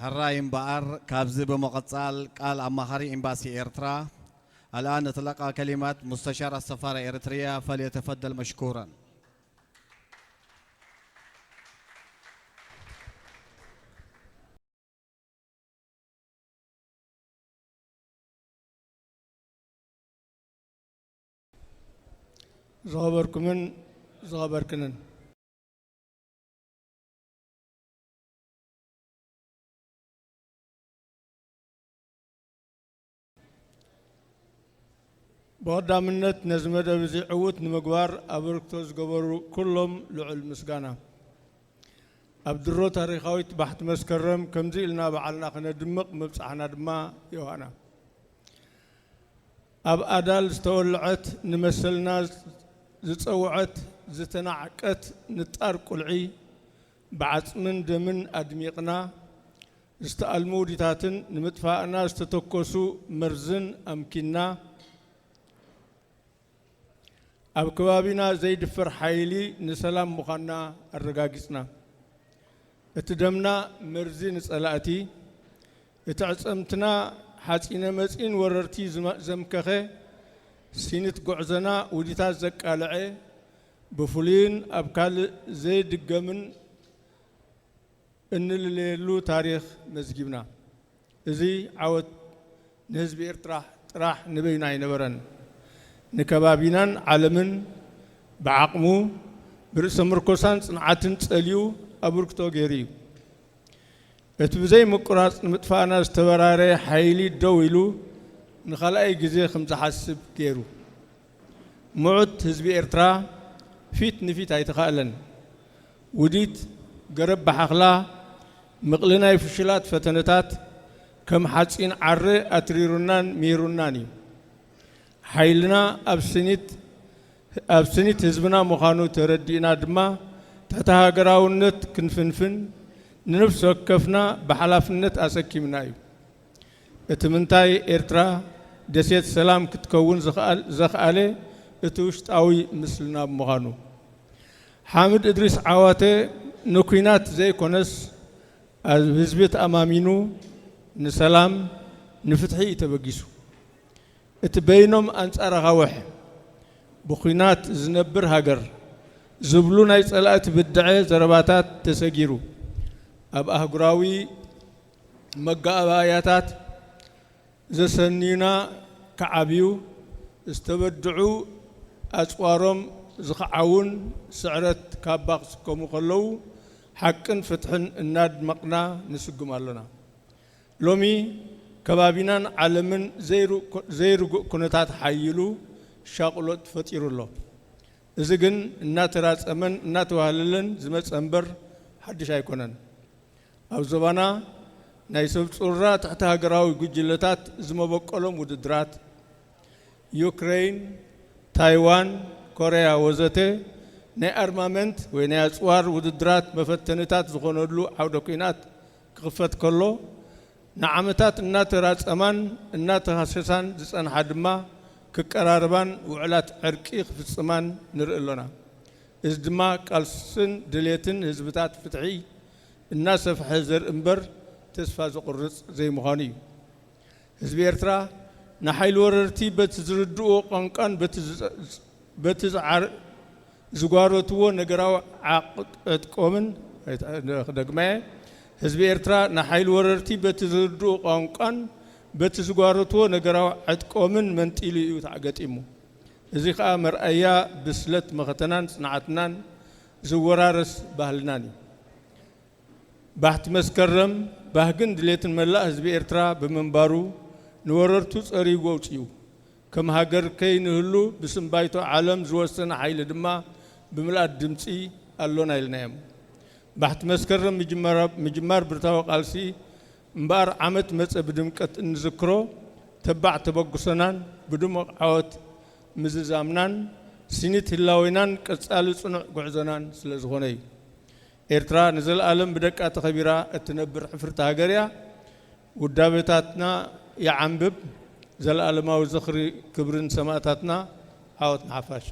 ሕራይ እምበኣር፣ ካብዚ ብምቕጻል ቃል ኣማኻሪ ኤምባሲ ኤርትራ፣ الآن نتلقى كلمة مستشار السفارة الإريترية، فليتفضل مشكورا. ዝኸበርኩምን ዝኸበርክንን፣ ብቐዳምነት ነዚ መደብ እዚ ዕዉት ንምግባር ኣበርክቶ ዝገበሩ ኩሎም ልዑል ምስጋና። ኣብ ድሮ ታሪኻዊት ባሕቲ መስከረም ከምዚ ኢልና በዓልና ከነድምቕ ምብጻሕና ድማ የውሃና። ኣብ ኣዳል ዝተወልዐት፣ ንመሰልና ዝጸውዐት፣ ዝተናዕቀት ንጣር ቁልዒ ብዓጽምን ደምን ኣድሚቕና፣ ዝተኣልሙ ውዲታትን ንምጥፋእና ዝተተኮሱ መርዝን ኣምኪንና፣ ኣብ ከባቢና ዘይድፈር ሓይሊ ንሰላም ምዃንና ኣረጋጊጽና። እቲ ደምና መርዚ ንጸላእቲ፣ እቲ ዕጸምትና ሓጺነ መጺን ወረርቲ ዝመ-፣ ዘምከኸ፣ ሲኒት ጉዕዞና ውዲታት ዘቃልዐ፣ ብፍሉይን ኣብ ካልእ ዘይድገምን እንልለየሉ ታሪኽ መዝጊብና። እዚ ዓወት ንህዝቢ ኤርትራ ጥራሕ ንበይኑ ኣይነበረን። ንከባቢናን ዓለምን ብዓቕሙ፣ ብርእሰ ምርኮሳን ጽንዓትን ጸልዩ ኣበርክቶ ገይሩ እዩ። እቲ ብዘይ ምቁራጽ ንምጥፋእና ዝተበራረ ሓይሊ ደው ኢሉ ንኻልኣይ ግዜ ከም ዝሓስብ ገይሩ። ምዑት ህዝቢ ኤርትራ ፊት ንፊት ኣይተኻእለን። ውዲት ገረብ ብሓኽላ፣ ምቕሊ ናይ ፍሽላት ፈተነታት ከም ሓጺን ዓረ ኣትሪሩናን ምሂሩናን እዩ። ሓይልና ኣብ ስኒት፣ ኣብ ስኒት ህዝብና ምዃኑ ተረዲእና ድማ ትሕተ ሃገራውነት ክንፍንፍን ንነፍሲ ወከፍና ብሓላፍነት ኣሰኪምና እዩ። እቲ ምንታይ ኤርትራ ደሴት ሰላም ክትከውን ዝኸኣል-፣ ዘኽኣለ እቲ ውሽጣዊ ምስልና ብምዃኑ። ሓምድ እድሪስ ዓዋተ ንኲናት ዘይኮነስ ኣብ ህዝቢ ተኣማሚኑ ንሰላም፣ ንፍትሒ እዩ ተበጊሱ። እቲ በይኖም ኣንጻር ኣኻውሕ ብኲናት ዝነብር ሃገር ዝብሉ ናይ ጸላእቲ ብድዐ ዘረባታት ተሰጊሩ፣ ኣብ ኣህጉራዊ መጋባእያታት ዘሰንዩና ክዓብዩ፣ ዝተበድዑ ኣጽዋሮም ዝኸዓዉን ስዕረት ካባ ክስከሙ ከለዉ፣ ሓቅን ፍትሕን እናድመቕና ንስጉም ኣሎና። ሎሚ ከባቢናን ዓለምን ዘይሩ-፣ ዘይርጉእ ኩነታት ሓይሉ ሻቕሎት ፈጢሩ ኣሎ። እዚ ግን እናተራጸመን እናተዋህለለን ዝመጸ እምበር ሓድሽ ኣይኮነን። ኣብ ዞባና ናይ ሰብ ጹራ ትሕቲ ሃገራዊ ጉጅለታት ዝመበቆሎም ውድድራት፣ ዩክረይን፣ ታይዋን፣ ኮርያ ወዘተ ናይ ኣርማመንት ወይ ናይ ኣጽዋር ውድድራት መፈተኒታት ዝኾነሉ ዓውደ ኲናት ክኽፈት ከሎ፣ ንዓመታት እናተራጸማን እናተኻሰሳን ዝጸንሓ ድማ ክቀራረባን ውዕላት ዕርቂ ክፍጽማን ንርኢ ኣሎና። እዚ ድማ ቃልስን ድሌትን ህዝብታት ፍትሒ እናሰፍሐ ዘርኢ እምበር ተስፋ ዘቑርጽ ዘይምዃኑ እዩ። ህዝቢ ኤርትራ ንሓይሊ ወረርቲ በቲ ዝርድእዎ ቋንቋን በቲ ዝጸ-፣ በቲ ዝዓር-፣ ዝጓረትዎ ነገራዊ ዓቕ-፣ ዕጥቆምን፣ ክደግማ እየ፣ ህዝቢ ኤርትራ ንሓይሊ ወረርቲ በቲ ዝርድኡ ቋንቋን በቲ ዝጓረትዎ ነገራዊ ዕጥቆምን መንጢሉ እዩ ተዓገጢሙ። እዚ ኸኣ መርኣያ ብስለት መኸተናን ጽንዓትናን ዝወራረስ ባህልናን እዩ። ባሕቲ መስከረም ባህግን ድሌትን መላእ ህዝቢ ኤርትራ ብምንባሩ፣ ንወረርቱ ጸሪጉ ኣውጺኡ። ከም ሃገር ከይንህሉ ብስም ባይቶ ዓለም ዝወሰነ ሓይሊ ድማ ብምልኣት ድምጺ ኣሎና ኢልናዮም። ባሕቲ መስከረም ምጅማራ-፣ ምጅማር ብረታዊ ቃልሲ እምበኣር ዓመት መጸ ብድምቀት እንዝክሮ ተባዕ ተበግሶናን ብድሙቕ ዓወት ምዝዛምናን ስኒት ህላዌናን ቀጻሊ ጽኑዕ ጉዕዞናን ስለ ዝኾነ እዩ። ኤርትራ ንዘለኣለም ብደቃ ተኸቢራ እትነብር ሕፍርቲ ሃገር እያ። ውዳቤታትና ይዓንብብ። ዘለኣለማዊ ዝኽሪ ክብርን ሰማእታትና። ዓወት ንሓፋሽ።